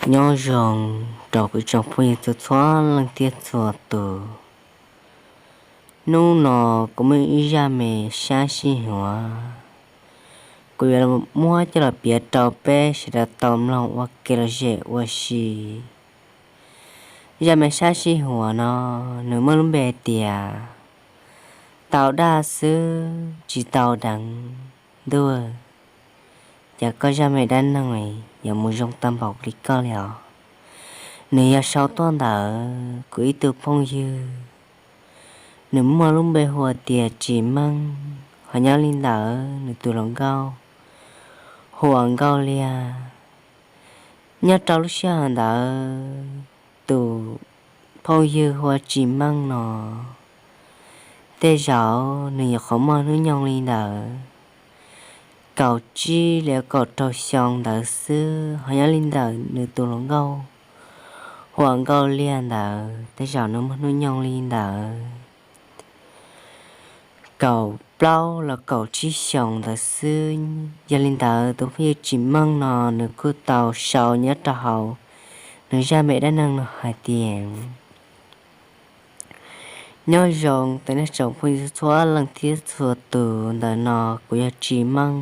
Nyob zoo rau kuv tsoom phooj ywg txhua txhua leej thiab txhua tus. Hnub no kuv muaj ib zaj me sab sij huam, kuv yuav muab coj los piav rau peb sawv daws tau mloog ua kev lom zem ua si. Zaj me sab sij huam no nws muaj lub npe tias tau dag xwb tsis tau deev ntuj. Ces koj zaj me dab neeg yuav mus zoo tag npaum li koj li os. Nws yog sau tuaj ntawm kuv ib tug phooj ywg, nws muaj lub npe hu tias Tsis Meej, ho nyob li ntawd nws tus hluas nkauj hu ua Nkauj Liag. Nyob rau lub sij hawm ntawd tus phooj ywg hu ua Tsis Meej no, tej zaum nws nyuam qhuav muaj hnub nyoog li ntawd kaum tsib los kaum rau xyoo ntawd xwb, ho nyob li ntawm nws tus hluas nkauj hu ua Nkauj Liag ntawd tej zaum nws muaj hnub nyoog li ntawd kaum plaub los kaum tsib xyoos ntawd xwb. Yog li ntawd tus phooj ywg Tsis Meej no nws kuj tau sau nyob rau hauv nws zaj me dab neeg no hais tias, nyob zoo tej nej tsoom phooj ywg txhua leej thiab txhua tus, ntawm no kuv yog Tsis Meej.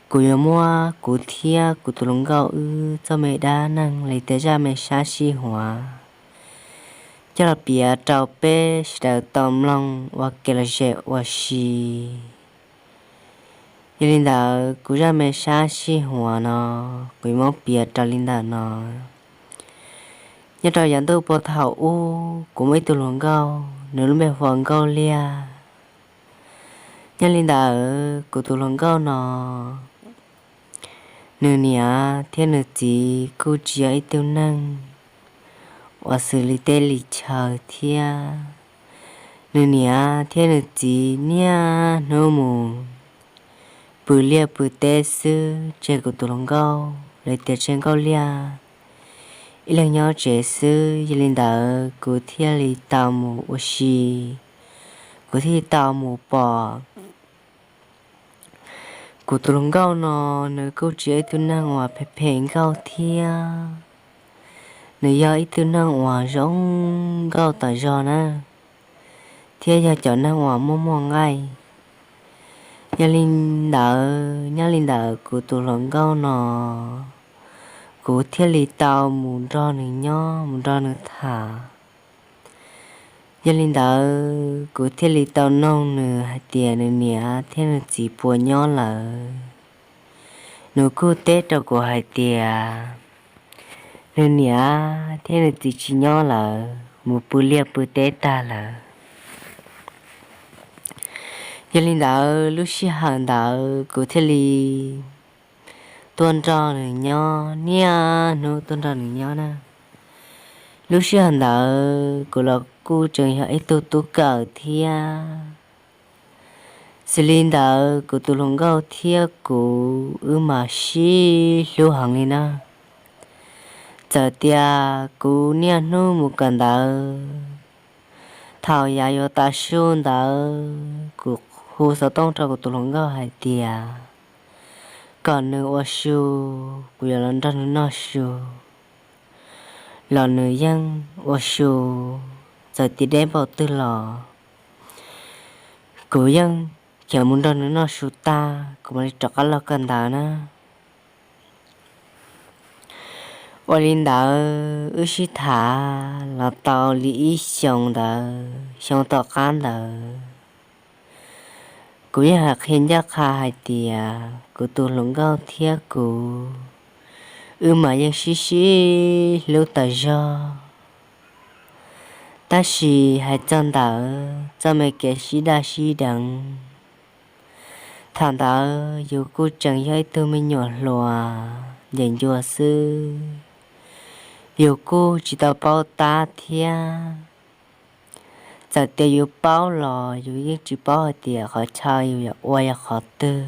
Kuv yuav muab kuv thiab kuv tus hluas nkauj wb txoj me dab neeg li tej zaj me sab sij huam coj los piav rau peb sawv daws tau mloog ua kev lom zem ua si. Yog li ntawd kuv zaj me sab sij huam no kuv yuav muab piav rau li ntawm no. Nyob rau yav ntuj puag thaum ub kuv muaj ib tug hluas nkauj, nws lub npe hu ua Nkauj Liag. Nyob li ntawd kuv tus hluas nkauj no, nws niam thiab nws txiv kuj tsis yog ib tug neeg uas xws li teb li chaw thiab. Nws niam thiab nws txiv niaj hnub mus pw liaj pw teb xwb, tseg kuv tus hluas nkauj los tias tseg Nkauj Liag ib leeg nyob tsev xwb. Yog li ntawd kuv thiaj li tau mus ua si, kuv thiaj li tau mus pom kuv tus hluas nkauj no, nws kuj tsis yog ib tug neeg uas phem phem nkauj thiab, nws yog ib tug neeg uas zoo nkauj tas zog na, thiab yog cov neeg uas muaj muaj nqaij. Yog li ntawd, nyob li ntawd kuv tus hluas nkauj no, kuv thiaj li tau mus nrog nws nyob mus nrog nws tham. Yog li ntawd kuv thiaj li tau noog nws hais tias nws niam thiab nws txiv puas nyob lawm. Nws kuj teb rau kuv hais tias nws niam thiab nws txiv tsis nyob lawm, mus pw liaj pw teb tag lawm. Yog li ntawd lub sij hawm ntawd kuv thiaj li tuaj nrog nws nyob, niaj hnub tuaj nrog nws nyob na. Lub sij hawm ntawd kuv los kuj tseem yog ib tug tub kawm thiab. Xws li ntawd kuv tus hluas nkauj thiab kuv wb mas sib hlub heev li na. Txawm tias kuv niaj hnub mus kawm ntawv, thaum yav yuav tav su ntawd kuv hu xov tooj rau kuv tus hluas nkauj hais tias kom nws ua su, kuv yuav los nrog nws noj su. Los nws yeej ua su, txawm tias deb npaum twg los kuv yeej khiav mus nrog nws noj su tag kuv mam li rov qab los kawm ntawv na. Ua li ntawd wb sib tham los tau li ib xyoos ntawd, xyoo tom qab ntawd, kuv yeej hais qhia ncaj qha hais tias kuv tus hluas nkauj thiab kuv, wb mas yeej sib sib hlub tas zog. Tab sis hais txog ntawm txoj me kev sib daj sib deev, thaum ntawd yus kuj tseem yog ib tug me nyuam hluas ncees ncua xwb, yus kuj tsis tau paub tab thiab. Txawm tias yus paub los yus yeej tsis paub hais tias qhov chaw yus yuav ua yog qhov twg.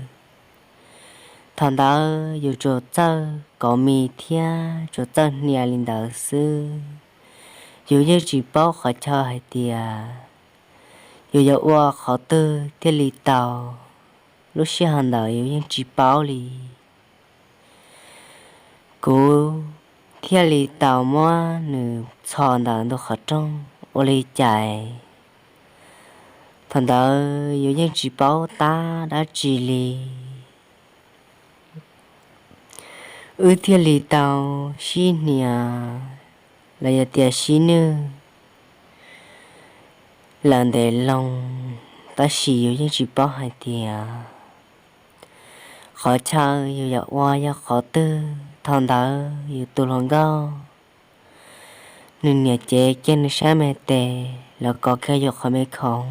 Thaum ntawd yus tsuas txawj kov mis thiab tsuas txawj hnia li ntawd xwb. Yus yeej tsis paub qhov chaw hais tias yus yuav ua qhov twg thiaj li tau. Lub sij hawm ntawd yus yeej tsis paub li. Kuv thiaj li tau muab nws txhos ntawm ntu qhov rooj. Ua li cas thaum ntawd yus yeej tsis paub tab dab tsi li. Wb thiaj li tau sib hnia los yog tias sib nwj lawm ntev loo, tab sis yus yeej tsis paub hais tias qhov chaw yus yuav ua yog qhov twg. Thaum ntawd yus tus hluas nkauj, nws niam cev kiag nws sab me tes los kov kiag yus qhov me khoov,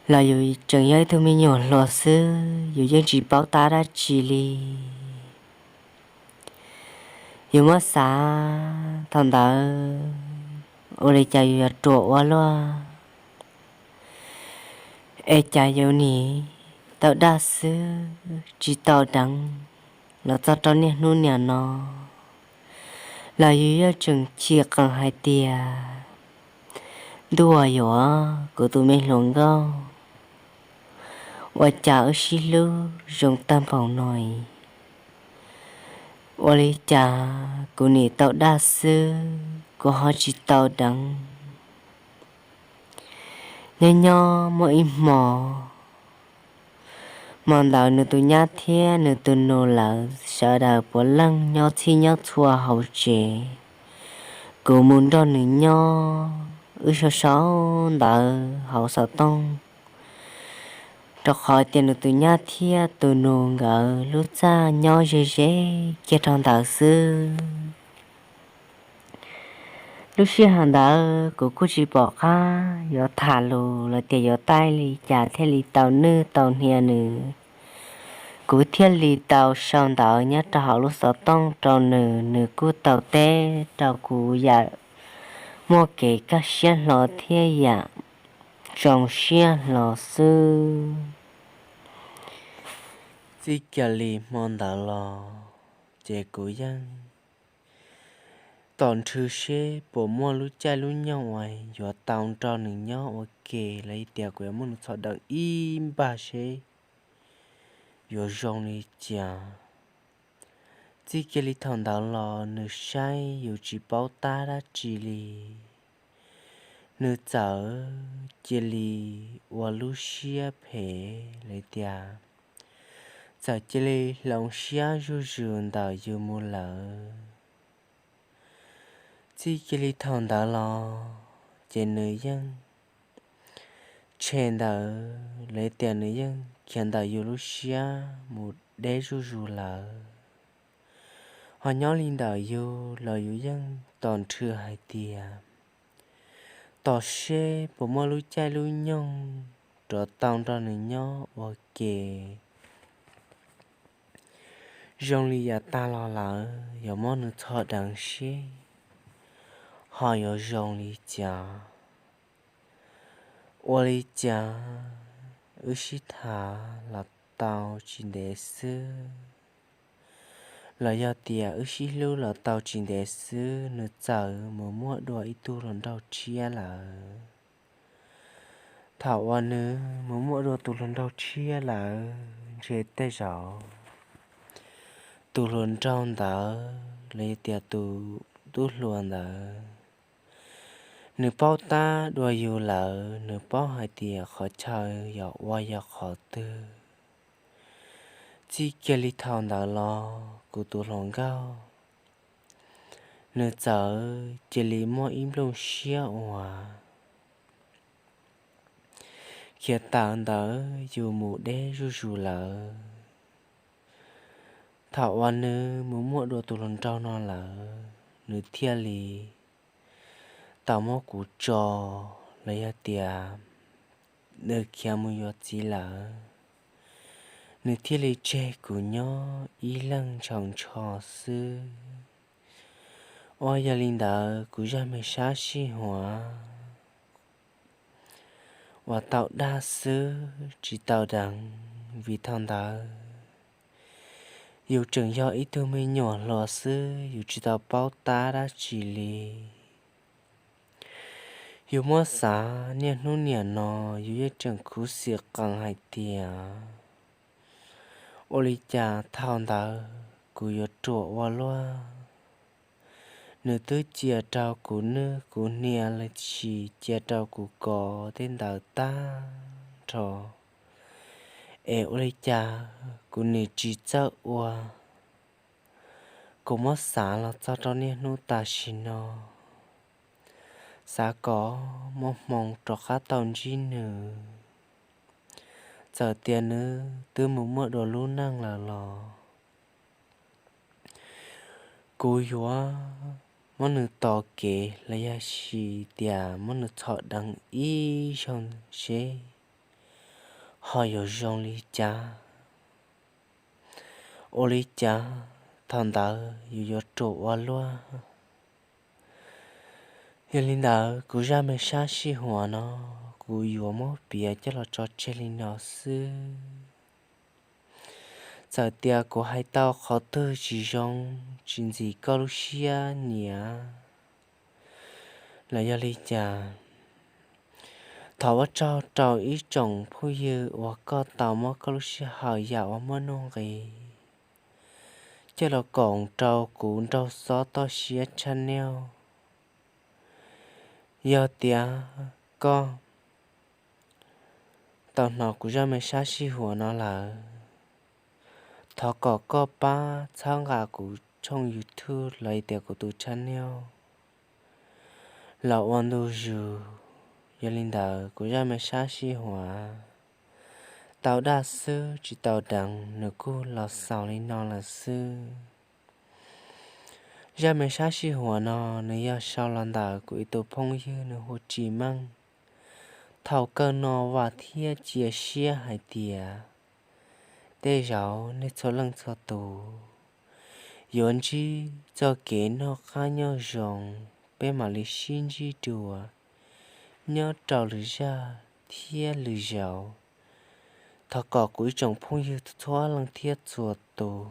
los yus tseem yog ib tug me nyuam hluas xwb, yus yeej tsis paub tab dab tsi li. Yus muab xav thaum ntawd ua li cas yus yuav ruam ua luaj, es cas yus nim tau daj xwb tsis tau deev los txog rau niaj hnub niam no, los yus yeej tseem chim qees hais tias, ntuj, yuav kuv tus me hluas nkauj, ua cas wb sib hlub zoo tag npaum no, ua li cas kuv nim tau daj xwb kuv ho tsis tau deev. Nyob nyob muaj ib hmo, hmo ntawd nws tus nyab thiab nws tus nus lawv sawv daws puav leej nyob txhij nyob txhua hauv tsev. Kuv mus nrog nws nyob wb sau sau ntawv hauv xov tooj, rau qhov tias nws tus nyab thiab tus nus nkawd lub txaj nyob ze ze kiag rau ntawd xwb. Lub sij hawm ntawd kuv kuj tsis pom qab yuav tham lus los tias yuav taij li cas thiaj li tau nwj tau hnia nws. Kuv thiaj li tau sau ntawv nyob rau hauv lub xov tooj rau nws, nws kuj tau teb rau kuv yam muaj kev kaj siab hlo thiab yam zoo siab hlo xwb. Txij kiag li hmo ntawd los ces kuv yeej tos nrhw seb puas muaj lub caij lub nyoog uas yuav tau nrog nws nyob ua ke los yog tias kuv yuav muab nws txhos deev ib npag seb yuav zoo li cas. Txij kiag li thaum ntawd los nws saib yus tsis paub tab dab tsi li. Nws txawm cia li ua lub siab phem li tias, txawm cia li hloov siab zuj zus ntawm yus mus lawm. Txij kiag li thaum ntawd los ces nws yeej tshem ntawd li tias nws yeej khiav ntawm yus lub siab mus deb zuj zus lawm. Ho nyob li ntawm yus los yus yeej tos nrhw hais tias tos seb puas muaj lub caij lub nyoog rov tau nrog nws nyob ua ke. Zoo li yav tag los lawm yuav muab nws txhos deev seb ho yuav zoo li cas. Ua li cas wb sib tham los tau tsis ntev xwb, los yog tias wb sib hlub los tau tsis ntev xwb nws txawm mus muaj dua ib tug hluas nraug tshiab lawm. Thaum uas nws mus muaj dua tus hluas nraug tshiab lawm ntshe tej zaum tus hluas nraug ntawd los yog tias tus tub hluas ntawd nws paub tab dua yus lawm, nws paub hais tias qhov chaw yog ua yog qhov twg. Txij kiag li thaum ntawd los kuv tus hluas nkauj nws txawm cia li muaj ib nplooj siab uas khiav tawm ntawd yus mus deb zuj zus lawm. Thaum uas nws mus muaj dua tus hluas nraug no lawm, nws thiaj li tau muab kuv tso los yog tias nws khiav mus yuav txiv lawm, nws thiaj li tseg kuv nyob ib leeg ntshaus ntsho xwb. Ua yog li ntawd kuv zaj me sab sij huam uas tau dag xwb tsis tau deev, vim thaum ntawd yus tseem yog ib tug me nyuam hluas xwb, yus tsis tau paub tab dab tsi li. Yus muab xav niaj hnub niam no, yus yeej tseem khuv xim qees hais tias ua li cas thaum ntawd kuv yuav ruam ua luaj. nws twb cia rau kuv nwj kuv hnia los sis cia rau kuv kov tej ntawd tag nrho, es ua li cas kuv nim tsis txawj ua. Kuv muab xav los txog rau niaj hnub tam sim no, xav kom muaj hmoo rov qab tau ntsib nws, txawm tias nws twb mus muaj dua lub neej lawm los kuv yuav muab nws tos kev los yog hais tias muab nws txhom deev ib zaug seb ho yuav zoo li cas. Ua li cas thaum ntawd yus yuav ruam ua luaj. Yog li ntawd kuv zaj me sab sij huam no kuv yuav muab piav coj los tso tseg li no xwb. Txawm tias kuv hais tau qhov twg tsis zoo, tsis ntxim koj lub siab niam los yog li cas, thov ua tsaug rau ib tsoom phooj ywg uas koj tau muab koj lub sij hawm yam uas muaj nuj nqis coj los koom rau kuv nraug xob toj siab channel. Yog tias koj tau hnov kuv zaj me sab sij huam no lawm, thov kom koj pab txhawb nqa kuv tshooj YouTube los yog tias kuv tus channel los ua ntu zus. Yog li ntawd kuv zaj me sab sij huam tau daj xwb tsis tau deev, nws kuj los xaus li no lawm xwb. Zaj me sab sij huam no nws yog sau los ntawm kuv ib tug phooj ywg nws hu Tsis Meej. Thaum kawg no vam thiab cia siab hais tias tej zaum nej txhua leej txhua tus yuav ntsib txoj kev noj qab nyob zoo, peb mam li sib ntsib dua nyob rau lwm zaj thiab lwm zaus. Thov kom kuv ib tsoom phooj ywg txhua leej thiab txhua tus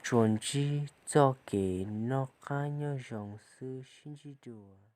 tsuas ntsib txoj kev noj qab nyob zoo xwb, sib ntsib dua.